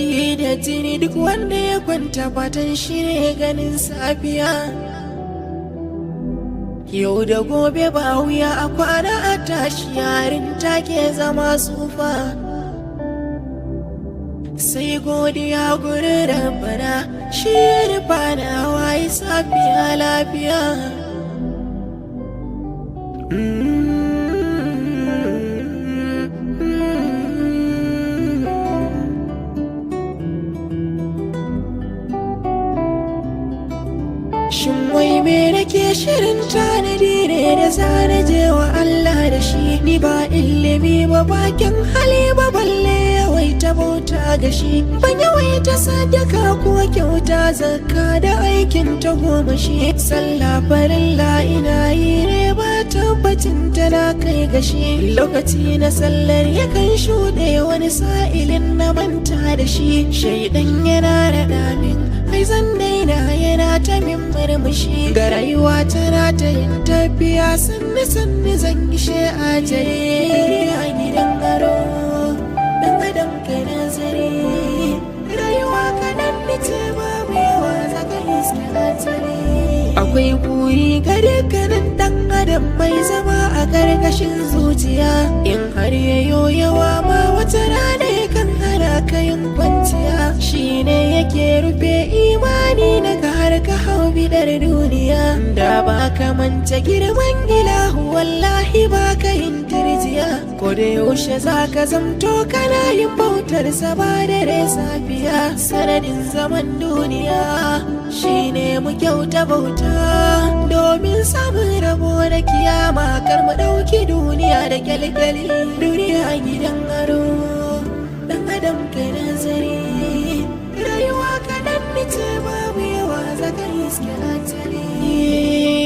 Jiki da jini, duk wanda ya kwanta fatan shi ne ganin safiya. Yau da gobe ba wuya, a kwana a tashi yarin take zama tsufa. Sai godiya gurin Rabbana, shi rufa na waye safiya lafiya. Shin wai me nake shirin tanadi ne da zana je wa Allah da shi? Ni ba ilimi ba, bakin hali ba, balle yawaita bauta ga shi. Ban yawaita sadaka ko kyauta, zakka da aikin ta goma shi. Sallah farilla ina yi ne, ba tabbacin tana kai ga shi. Lokaci na sallar yakan shuɗe, wani sa'ilin na manta da shi. Shaidan yana raɗa min ai zan daina, yana ta min murmushi. Ga rayuwa tana ta yin tafiya, sannu sannu zan gishe a a gidan aro. Dan adam, kai nazari, rayuwa kaɗan ce, babu yawa, zaka iske ajali. Akwai buri ga dukkanin dan adam mai zama a karkashin zuciya. In har yayo yawa ma, wata rana yakan hana ka yin kwanciya. Shine yake rufe imani na har ka hau bidar duniya. Da ba ka manta girman ilahu, wallahi ba ka yin tarjiya. Ko da yaushe za ka zamto kana yin bautar sa ba dare safiya. Sanadin zaman duniya shine mu kyauta bauta domin samun rabo na kiyama. Kar mu ɗauki duniya da kyalkyali. Duniya gidan aro, dan adam, kai nazari, rayuwa kaɗan ce, babu yawa, zaka iske ajali.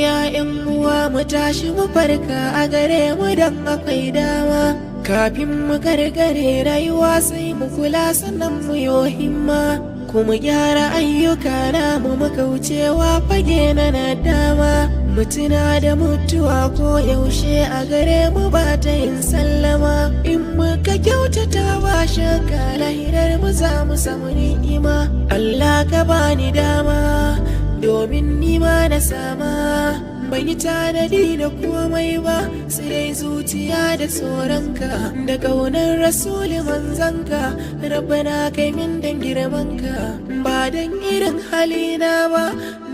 Ya yan uwa, mu tashi mu farka, a gare mu dan akwai dama. Kafin mu karkare rayuwa, sai mu kula, sannan mu yo himma, kuma gyara ayyuka namu, mu kaucewa fage na nadama. Mu tuna da mutuwa ko yaushe a gare mu ba ta yin sallama. In muka kyautata, ba shakka lahirar mu za mu samu ni'ima. Allah ka bani dama domin nima na sama. Ban yi tanadi da komai ba, sai dai zuciya da tsoronka da ƙaunar Rasuli manzanka. Rabbana, kai min dan girmanka, ba dan irin halina ba,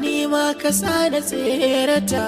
ni ma ka sa na tserata.